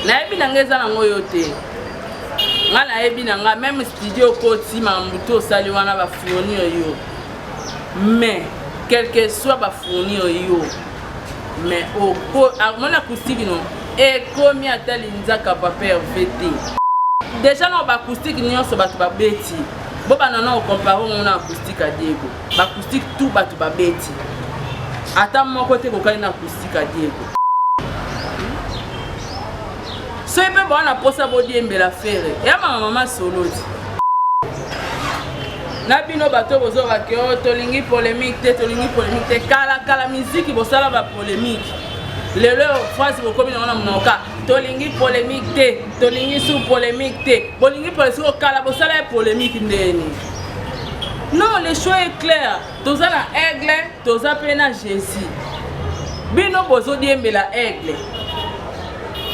Nayebi na nga eza nango yo te. Nga nayebi na nga meme studio okoti makambo to osali wana ba fournir yo. Mais quelque soit ba fournir yo. Mais oko amoni acoustique no ekomi ata linzaka papa Hervé te. Déjà na ba acoustique nyonso bato babeti. Bobanda na okompare ngo na acoustique ya Diego. Ba acoustique tout bato babeti. Ata moko te kokani na acoustique ya Diego. Soki mpe boa na posa bodiembela Ferre. Ya mama mama solo ti. Na bino bato bozoba ke oh, tolingi polemique te, tolingi polemique te. Kala kala miziki bosala ba polemique. Lelo phrase bokomi nango na monoko tolingi polemique te, tolingi su polemique te. Bolingi polemique kala bosala ya polemique ndeni. Non, le choix est clair. Toza na aigle, toza pe na Jésus. Bino bozodiembela aigle.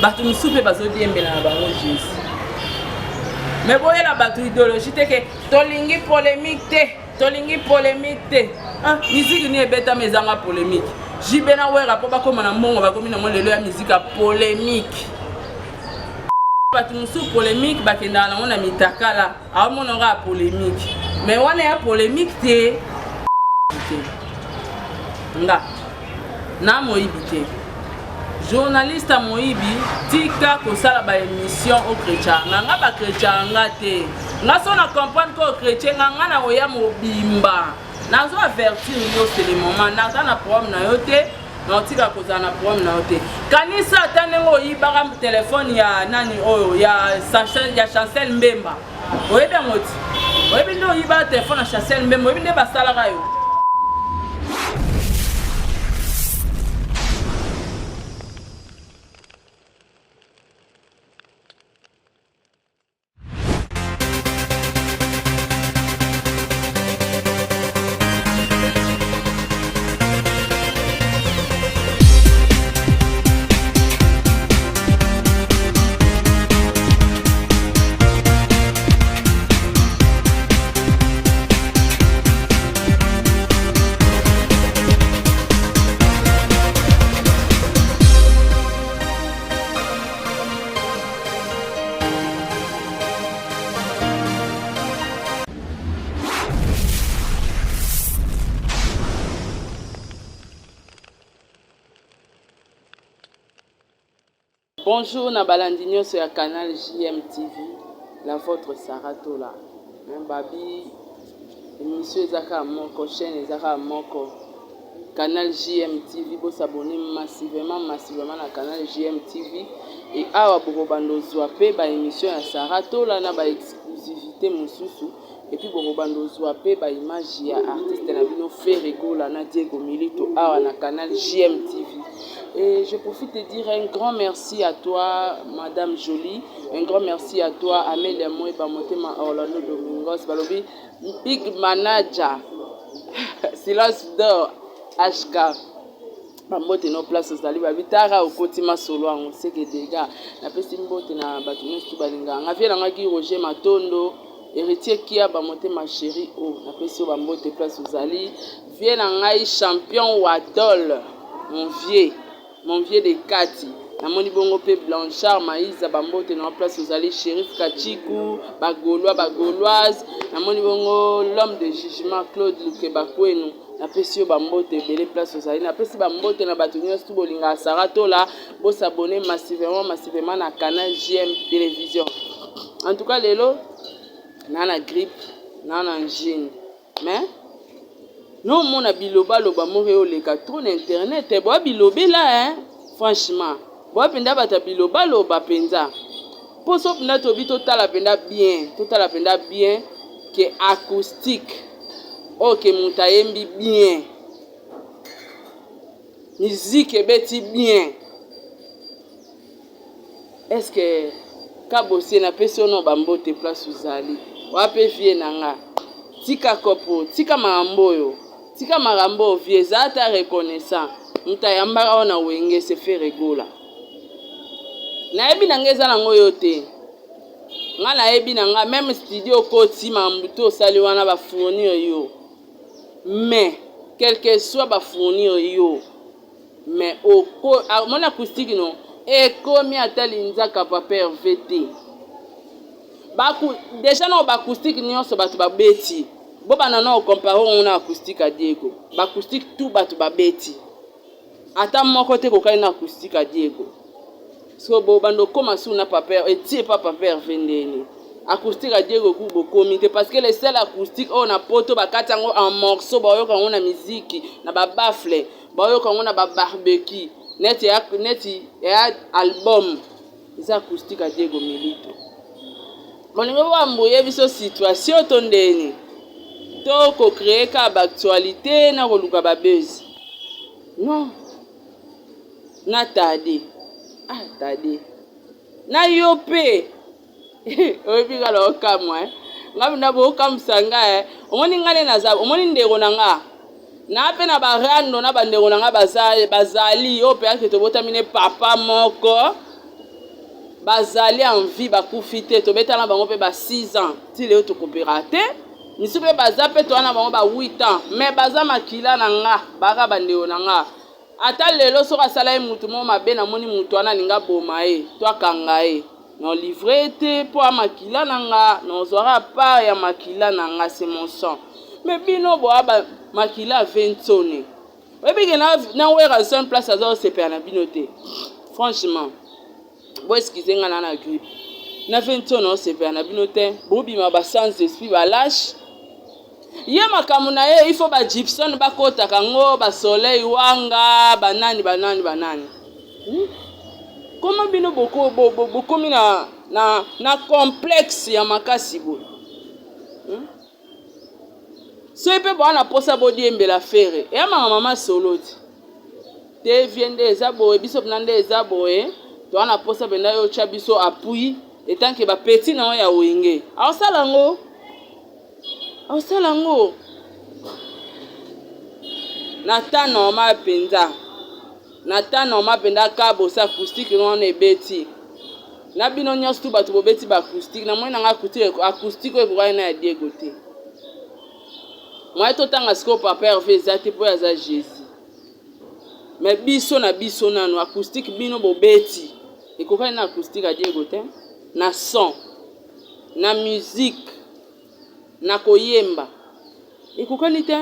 Bato mosusu mpe bazodiembela na bango Jésus. Mais boyela bato idéologie te ke tolingi polémique te, tolingi polémique te. Ah, musique ni ebetama ezanga polémique. JB na Wera mpo bakóma na mbongo bakomi nango lelo ya musique ya polémique. Bato mosusu polémique bakendaka nango na mitakala. Aomona nga polémique. Mais wana ya polémique te. Nga na moyibi te. Journaliste ya moyibi tika kosala ba émission au chrétien. Nga nga ba chrétien nga te. Nga so na comprendre ko chrétien nga nga na oya mobimba. Nazo avertir yo c'est le moment. Naza na problème na yo te. Naotika kozala na problème na yo te. Kanisa ata ndenge oyibaka telefone ya nani oyo ya Chancel, ya Chancel Mbemba. Oyebi yango ti? Oyebi nde oyibaka telefone ya Chancel Mbemba, oyebi nde basalaka yo. Bonjour na balandi nyonso ya canal JMTV, la votre Sarah Tola. Hein, babi émission eza kaka moko, chaîne eza kaka moko. Canal JMTV, bo s'abonner massivement massivement na canal JMTV et awa bokobanda ozwa pe ba émission ya Sarah Tola na ba exclusivité mosusu et puis bokobanda ozwa pe ba image ya artiste na bino Ferre Gola na Diego Milito awa na canal JMTV. Et je profite de dire un grand merci à toi Madame Jolie, un grand merci à toi Amelia Mweba Motema Orlando Domingos balobi Big manager Silence d'or HK bambote no place ozali babi tara okoti masolo yango seke dega napesi mbote na bato nyonso balingaka nga vie na nga gi Roger Matondo Héritier Kiaba motema chéri o oh, napesi yo bambote place ozali vie na ngai champion Wadol mon vieux Mon vieux de kati namoni bongo pe Blanchard Mayiza ba mbote na place ozali Shérif Kachiku ba gaulois ba gauloise namoni bongo l'homme de jugement Claude Lukeba Kwenu napesi yo ba mbote ebele place ozali napesi ba mbote na bato nyonso tu bolingaka Sarah Tola bo s'abonner massivement massivement na canal JM télévision en tout cas lelo na na grippe na na angine Mais no mona biloba loba moko eyo leka trop na internet eh, boa bilobela hein franchement boa mpenza bato ya biloba loba mpenza mpo so mpenza tobi totala mpenza bien totala mpenza bien ke acoustique oyo ke moto ayembi bien musique ebeti bien Est ce que kabose na pesi yo no ba mbote place ozali wa pe vie na nga tika kopo tika makambo oyo tika makambo oyo vie eza ata reconnaissant moto ayambaka yo na wenge se Ferre Gola nayebi na nga eza nango yo te nga nayebi na nga meme studio okoti makambo to osali wana ba fournir yo mais quelque soit ba fournir yo Mais oko amoni acoustique no. Ekomi ata linzaka papa Herve te. Baku dejà nao ba acoustique nionso batu ba beti. Bo banda nao comparer yango na acoustique ya Diego. Ba acoustique tout batu ba beti. Ata moko te ekokani na acoustique ya Diego. Sikoyo bo banda okoma su na papa Herve etie pa papa Herve ndeni. Acoustique ya Diego ku bokomi te parce que le seul acoustique oyo na poto bakati yango en morceaux bayoka yango na miziki na ba baffle bayoka yango na ba barbecue neti ya neti ya album eza acoustique ya Diego Milito. Bolingo boambuye biso situation to ndeni to ko créer ka ba actualité na koluka ba buzz non na tade ah tade na yo pe oyebi nga na okamwa eh. Nga mpenza bokamwisa nga eh. Omoni nga nde naza omoni ndeko na nga na mpe na barando na bandeko na nga bazali oyo mpe ake tobotami ne papa moko bazali en vie bakufi te tobetana bango mpe ba 6 ans ti lelo tokopera te misu mpe baza mpe toa na bango ba 8 ans mais baza makila na nga baka bandeko na nga Ata lelo soki asala ye mutu moko mabe na moni mutu wana alingi aboma ye to akanga ye nao livre ye te po a makila na nga naozwaka part ya makila na nga c'est mon sang mais bino boa ba makila vensone oyebi ke na, na Werrason place aza osepela na bino te franchement bo excuse nga na na grippe na vensone osepela na bino te bobima ba sans esprit ba lâche Ye makambo na ye il faut ba Gibson bakotaka ngo ba soleil wanga ba nani ba nani ba nani hmm? Comment bino boko bo, bo, bokomi na, na, na complexe ya makasi boye hmm? Soki mpe boa na posa bodiembela Ferre eyamaka mama solo ti te vie nde eza boye biso mpena nde eza boye toa na posa mpenza yo otya biso appui etanke ba petit na yo ya wenge aosala yango Osala yango na temps normal mpenza na temps normal mpenza kabose acoustique wana ebeti na bino nyonso tu bato bobeti ba acoustique na moi na nga acoustique acoustique oyo ekokani na ya Diego te moye totanga sikoyo papa Herve eza te mpo aza Jésus mais biso na biso nano acoustique bino bobeti ekokani na acoustique ya Diego te na son na musique na koyemba ekokani te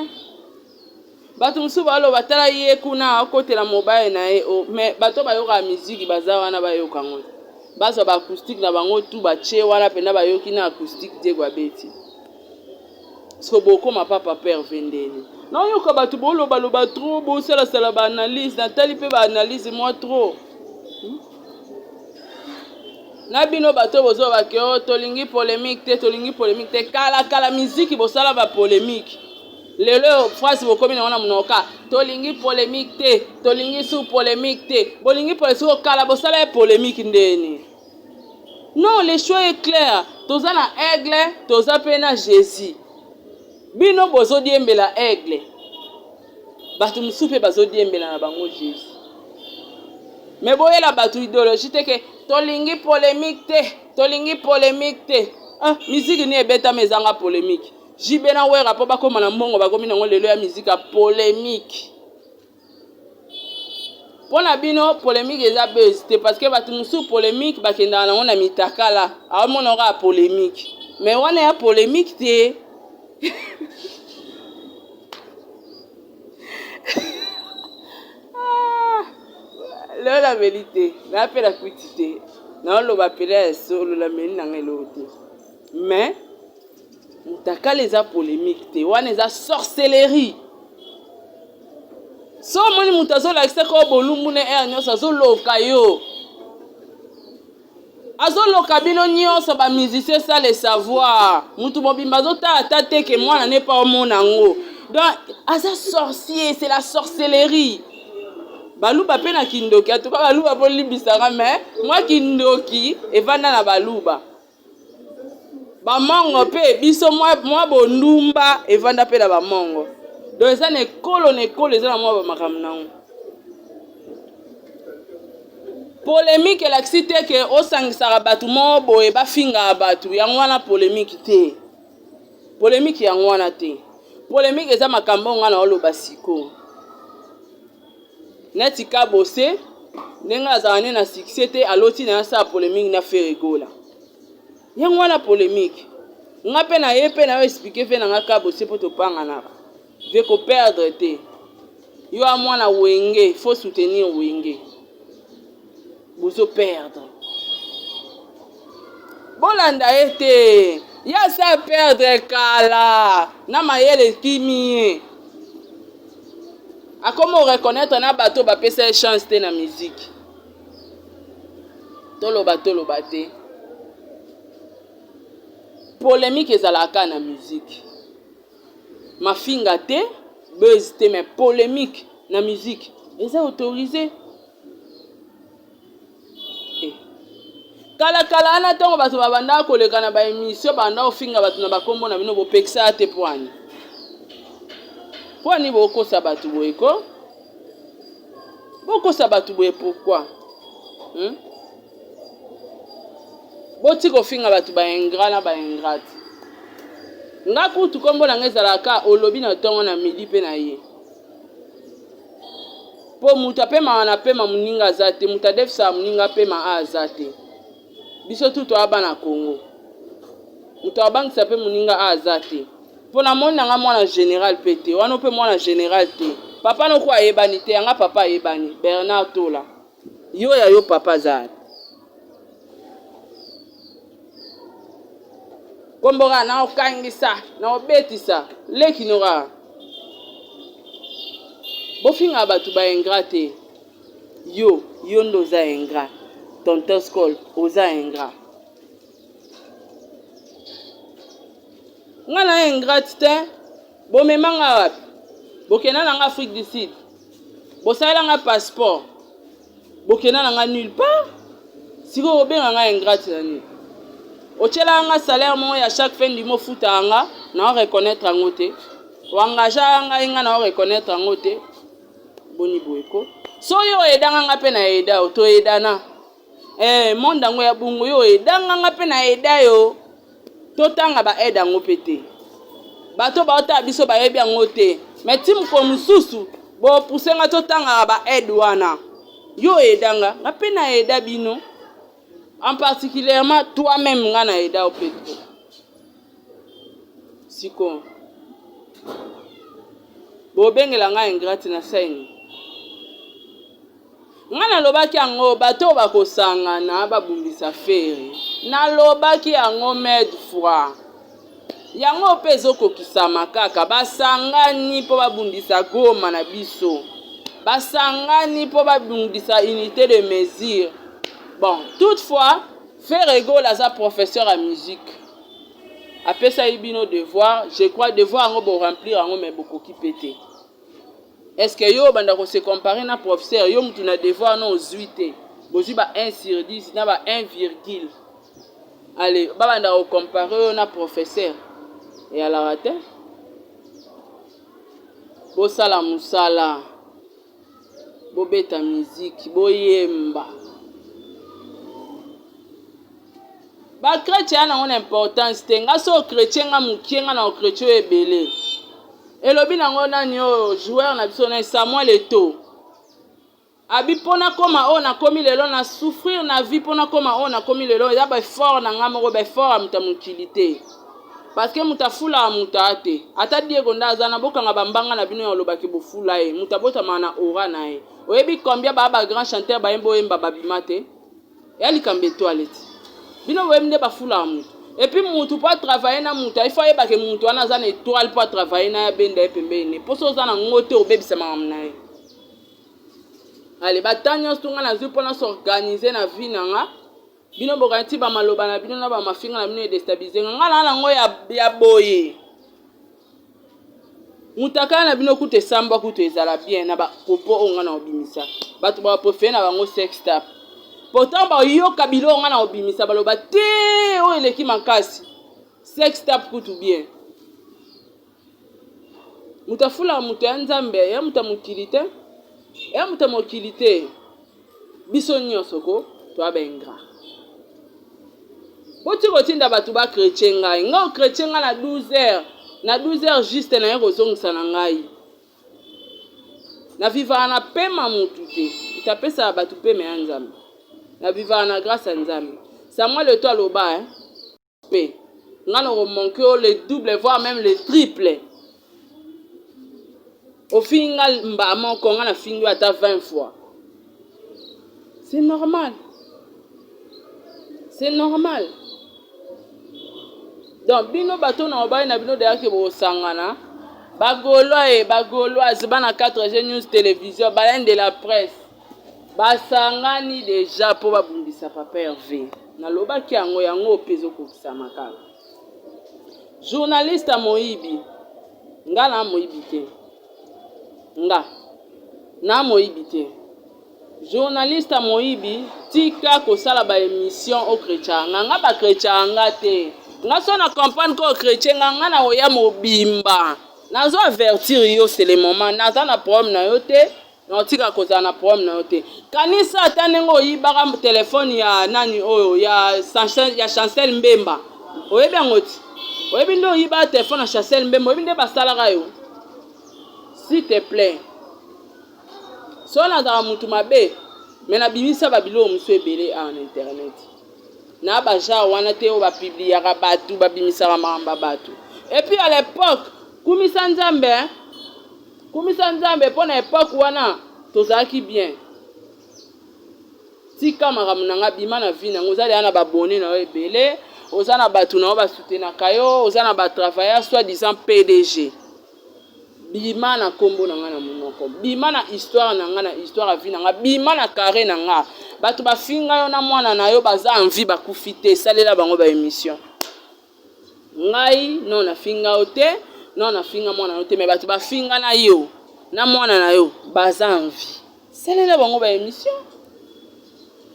bato mosusu baloba tala ye kuna akotela mobali na ye o mais bato bayokaka miziki baza wana bayoka yango te bazwa ba acoustique na bango tu batie wana mpenza bayoki na acoustique Diego abeti siko bokoma papa père vendeni nayoka bato bolobaloba trop bosalasala ba analyse natali mpe ba analyse mwa trop hmm? Na bino bato oyo bozoloba ke oh, tolingi polemique te, tolingi polemique te. Kala kala miziki bosala ba polemique. Lelo oyo phrase bokomi nango na monoko ka tolingi polemique te, tolingi su polemique te. Bolingi polemique siko kala bosala ye polemique ndeni. Non, le choix est clair. Toza na aigle, toza pe na Jésus. Bino bozodiembela aigle. Bato mosusu mpe bazodiembela na bango Jesus. Mais boyela bato ideologie te ke tolingi polemique te, tolingi polemique te. Ah, musique ni ebetama ezanga polemique. JB na Werra mpo bakoma na mbongo bakomi nango lelo ya musique ya polemique. Mpo na bino polemique eza buzz te parce que bato mosusu polemique bakendaka nango na mitakala, aomona kaka polemique. Mais wana ya polemique te. Ah, lelo nameli te naa mpe na kwiti te naoloba pele ya solo nameli nanga eloko te mais mutakala eza polemique te wana eza sorcellerie so omoni moto azolakisa ko bolumbu na aire nyonso azoloka yo Azoloka bino nionso ba musiciens sans le savoir mutu mobimba azotala ata te ke mwana ne pa omona yango donc aza sorcier c'est la sorcellerie baluba pe na kindoki en tout cas baluba bolimbisaka mais mwa kindoki evanda na baluba bamongo pe biso mwa, mwa bondumba evanda pe na bamongo donc eza na ekolo na ekolo eza na mwa bamakambo nango Polemique elakisi te ke osangisaka batu moko boye bafingaka batu yango wana polemique te polemique yango wana te polemique eza makambo oyo nga naoloba sikoyo neti kabose. Ndenge azala ne na succès te, aloti na ye asala polemique na Ferre Gola. Yango wana polemique. Nga pe na ye pe na yo expliquer ve na nga kabose po topanganaka. Ve ko perdre te. Yo a mwana Wenge, faut soutenir Wenge. Bozo perdre. Bolanda ye te. Ye asa perdre kala. Na mayele ekimi ye. Akoma reconnaître na bato bapesa ye chance te na musique. Toloba toloba te. Polemique ezalaka na musique. Mafinga te, buzz te mais polemique na musique eza autorisé. Eh. Kala kala wana ntango bato babandaka koleka na ba émission banda kofinga bato na bakombo na bino bopekisa te pwani pwani bokosa bato boye ko bokosa bato boye pourquoi? Botika kofinga bato ba ingrat na ba ingrate. Nga kutu kombo na nga ezalaka olobi na ntongo na midi mpe na ye. Po moto apemaka na pema moninga aza te, moto adefisaka moninga apema a aza te. Biso tu toya bana Congo. Moto abangisa mpe moninga a aza te. Po namoni na nga mwana general mpe te, wana mpe mwana general te. Papa noko ayebani te, yanga papa ayebani, Bernard Tola. Yo ya yo papa aza kombo kaka na okangisa na obetisa leki no kaka bofinga bato ba ingrat te yo yo nde oza ingrat tonton skol oza ingrat nga na ingrat te bomema nga wapi bokenda na nga Afrique du Sud bosalela nga passeport bokenda na nga nulle part sikoyo obenga nga ingrate na nini otyelaka nga salaire moko ya chaque fin du mois ofutaka nga na reconnaître yango te oengagaka ngai nga na reconnaître yango te boni boye ko so yo oyedanga nga mpe na yeda yo toyedana eh, monde yango ya bongo yo oyedanga nga mpe na yeda yo totanga ba aide yango mpe te bato baotala biso bayebi yango te me ti mokolo mosusu bopuse nga totangaka ba aide wana yo oyeda nga nga mpe na yeda bino en particulièrement toi même nga na yeda yo mpe trop sikoyo bobengela nga ingrate na saini Nga nalobaki yango bato oyo bakosangana babundisa Ferre nalobaki yango maid fois yango mpe ezokokisama kaka basangani mpo babundisa Goma na biso basangani mpo babundisa unité de mesure bon toutefois Ferre Gola aza professeur ya musique apesaki bino devoir je crois devoir yango boremplir yango mais bokoki mpe te. Est ce que yo obanda ko se comparer na professeur yo mutu na devoir no ozui te bozui ba 1 sur 10 na ba 1 virgule allez babanda ko comparer yo na professeur eyalaka te bosala musala bobeta miziki boyemba Ba chretien ya nango na importance te nga so chretien nga mukie nga na chretien oyo ebele elobi nango nani oyo joueur na biso na Samuel Eto'o abi mpo nakoma oyo nakomi lelo na souffrir na vie mpo nakoma oyo nakomi lelo eza ba effort na nga moko ba effort ya moto ya mokili te parce que moto afulaka moto aya te ata Diego nde aza na bokanga bambanga na bino ya olobaki bofula ye moto abotamaka na aura na ye oyebi combien baa ba grand chanteur bayemba oyemba babima te Ya likambo etoile ti. Bino boyebi nde bafulaka mutu. Et puis mutu po a travailler na mutu, il faut ayeba ke mutu wana aza na etoile po a travailler na ye abenda ye pembeni ne. Po soki oza na ngo te obebisa makambo na ye. Allez, ba temps nyonso nga nazwi po na s'organiser na vie na nga. Bino bokanisi ba maloba na bino na ba mafinga na bino e destabiliser nga. Nga na nango ya, ya boye. Mutakala na bino kutu esambwa kutu ezala bien na ba propos oyo nga na obimisa. Bato ba prefere na bango sex tape. Pourtant bayoka biloko nga na obimisa baloba te oyo eleki makasi. Sex tape kutu bien. Moto afulaka moto ya Nzambe, ya moto ya mokili te. Ya moto ya mokili te. Biso nyonso ko toa ba ingrat. Boti kotinda bato ba chretien ngai. Ngai chretien ngai na 12 heures. Na 12 heures juste naye kozongisa na ngai. Na vivaka na pema mutu te. Moto apesaka bato pema ya Nzambe. Na vivaka na grâce ya Nzambe. Samuel Eto'o aloba hein. Pe nga nako manque yo le double voire meme le triple. Ofingi nga mbala moko nga nafingi yo ata 20 fois. C'est normal. C'est normal. Donc bino bato na mobali na bino deja ke bosangana ba gaulois et ba gauloises bana 4G News Télévision baleine de la presse basangani deja mpo babundisa papa Hervé. Nalobaki yango yango mpe ezokokisama kaka. Journaliste ya moyibi nga na moyibi te nga na moyibi te. Journaliste ya moyibi tika kosala ba emission o cretchaka nga nga ba cretchaka nga te nga so na comprendre ko cretche nga nga na oya mobimba nazo avertir yo c'est le moment naza na problème na yo te na otika kozala na problème na yo te kanisa ata ndenge oyibaka telefone ya nani oyo ya ya Chancel Mbemba oyebi yango ti oyebi nde oyibaka telefone ya Chancel Mbemba oyebi nde basalaka yo s'il te plaît Soki nazalaka mutu mabe mais na bimisa ba biloko mosusu ebele awa na internet. Na ba genre wana te oyo ba publiaka batu, ba bimisaka makambo ya batu. Et puis à l'epoque, kumisa Nzambe hein. Kumisa Nzambe mpo na epoque wana tozalaki bien. Tika makambo na nga, bima na vie na nga, oza deja na ba abonnes na yo ebele, oza na batu na yo ba soutenaka yo, oza na ba travailleurs soit disant PDG. Bima na kombo na nga na munoko, bima na histoire na nga na histoire ya vie na nga, bima na carre na nga. Batu ba finga yo na mwana na yo baza en vie bakufi te, salela bango ba emission. Ngai non na finga yo te, non na finga mwana na yo te, mais batu ba finga na yo na mwana na yo baza en vie. Salela bango ba emission.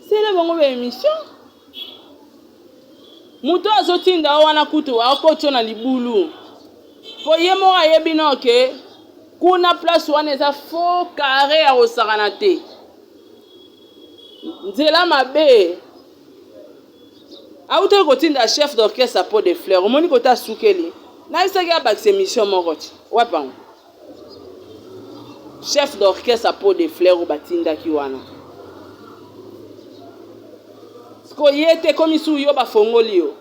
Salela bango ba emission. Moto oyo azotinda yo wana kutu akoti yo na libulu po ye moko ayebi no ke kuna place wana eza faux carre ya kosakana te nzela mabe awutaki kotinda chef d'orchestre pot de fleur omoni kote asukeli nayebisaki abakisa émission moko ti wapi yango Chef d'orchestre pot de fleur oyo batindaki wana sikoyo ye te ekomi su yo bafongoli yo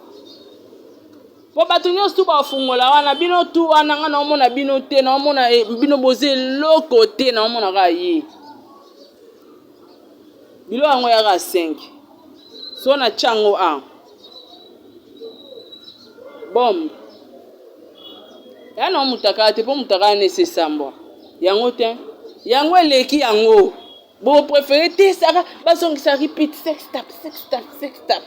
po bato nyonso tu bafungola wana bino tu wana nga naomona bino te naomona eh, bino boza eloko te naomona kaka ye Bilo yango yaka 5. So na chango a. Bombe. Ya na mutakala te po mutakala ne se sambwa. Yango te. Yango eleki yango. Bo préféré te saka bazongisa repeat sex tap sex tap sex tap.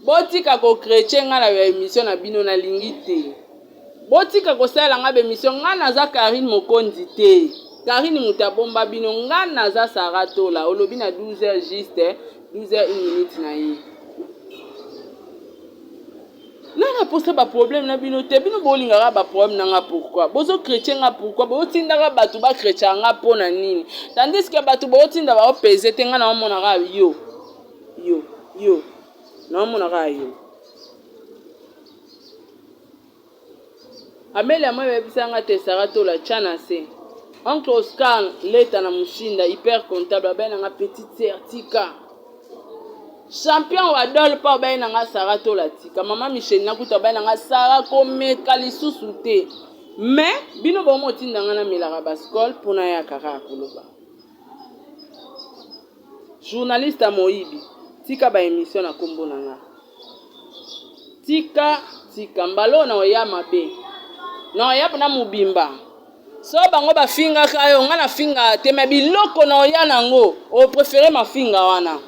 Botika ko chretien nga na ba emission na bino nalingi te. Botika kosalela nga ba emission nga naza Carine Mokonzi te. Carine moto abomba bino nga naza Sarah Tola olobi na 12 heures juste 12 heures une minute na ye. Nga na posa ba problème na bino te bino bolingaka ba problème na nga pourquoi bozo chretien nga pourquoi botindaka bato ba chretien nga mpo na nini tandis que bato botinda bao pese te nga naomona kaka yo yo yo naomona kaka yo Amelia moi bayebisa nga te Sarah Tola tya na se oncle Oscar leta na Mushinda hyper comptable abaye na nga petite sœur tika champion wa dol pa abaye na nga Sarah Tola tika mama Micheline kutu abaye na nga Sarah komeka lisusu te mais bino bomotinda nga namelaka baskol mpo nayaka kaka koloba Journaliste ya moyibi tika ba emission na kombo na nga tika tika mbala oyo na oya mabe na oya na mobimba so bango bafingaka yo nga nafingaka te me biloko na oya nango oprefere mafinga wana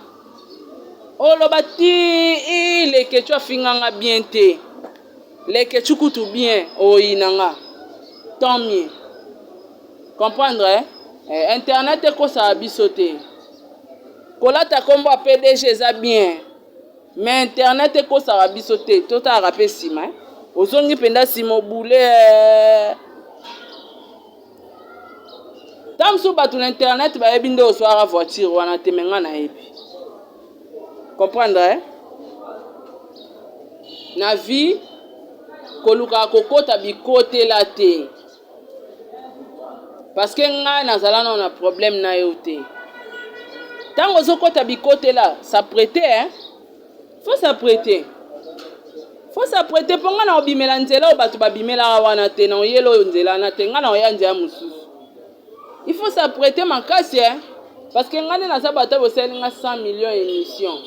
oloba ti leketchu afinga nga bien te leketchu kutu bien oyina nga tant mieux Comprendre eh? Eh, internet ekosaka biso te. Kolata kombo ya PDG eza bien. Mais internet ekosaka biso te. Totalaka pe sima eh? Ozongi mpenza sima obule eh. Ntango mosusu bato na internet bayebi nde ozwaka voiture wana te, me ngai nayebi. Comprendre eh? Na vie kolukaka kokota bikotela te. Parce que ngai nazala nao na problème na yo te. Ntango ozokota bikotela, s'apprêter hein? Faut s'apprêter. Faut s'apprêter mpo ngai na obimela nzela oyo bato babimelaka wana te, na oyela oyo nzela wana te, ngai na oya nzela mosusu. Il faut s'apprêter makasi hein? Parce que ngai nde naza bato bosaleli nga 100 millions émission.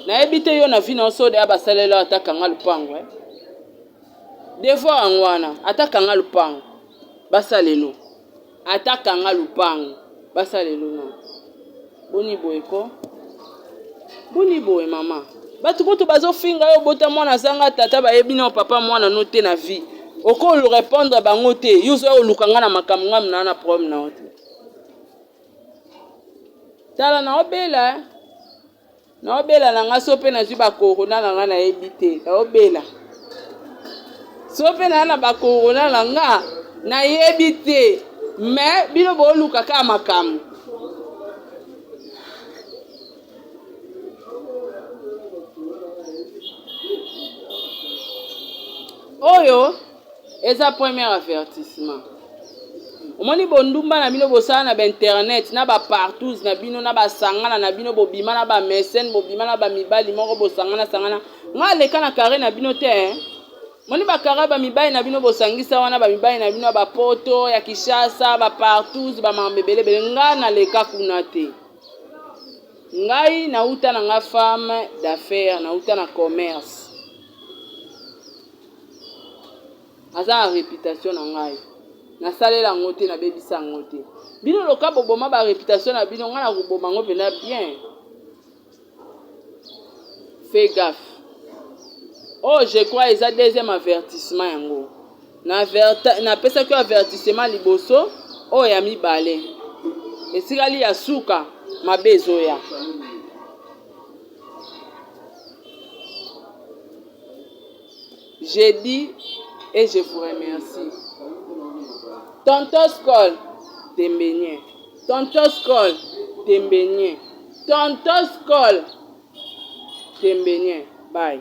Nayebi te yo na vie na yo soda ya basaleli ata kanga lupango hein? Devoir yango wana ata kanga lupango. Basalelo ata kanga lupango basalelo no boni boye ko boni boye mama bato kutu bazofinga yo obota mwana azanga tata bayebi nao papa mwana no te na vie okolo répondre bango te yo ozoya koluka nga na makambo nga naa na problème na yo te tala naobela Naobela na nga so pe nazwi ba corona na nga nayebi te naobela so pe naa na ba corona na nga nayebi te mais bino booluka kaka makambo. Oyo eza premier avertissement. Omoni bondumba na bino bosala na ba internet na ba partous na bino na basangana na bino bobima na ba mecene bobima na ba mibali moko bosangana sangana nga aleka na carre na bino te eh? Moni ba carre ba mibali na bino bosangisa wana ba mibali na bino ya ba poto ya Kinshasa ba partous ba makambo ebele ebele nga naleka kuna te. Ngai nauta na nga femme d'affaires nauta na commerce. Aza na reputation na ngai. Nasalela yango te, nabebisa yango te. Bino loka boboma ba reputation na bino, ngai nakoboma yango mpenza bien. Fais gaffe. Oh, je crois eza deuxième avertissement yango. Napesaki avertissement liboso, oyo ya mibale. Etikali ya suka, mabe ezoya. Je dis et je vous remercie. Tonton Skol, Tembenien. Tonton Skol, Tembenien. Tonton Skol, Tembenien. Bye.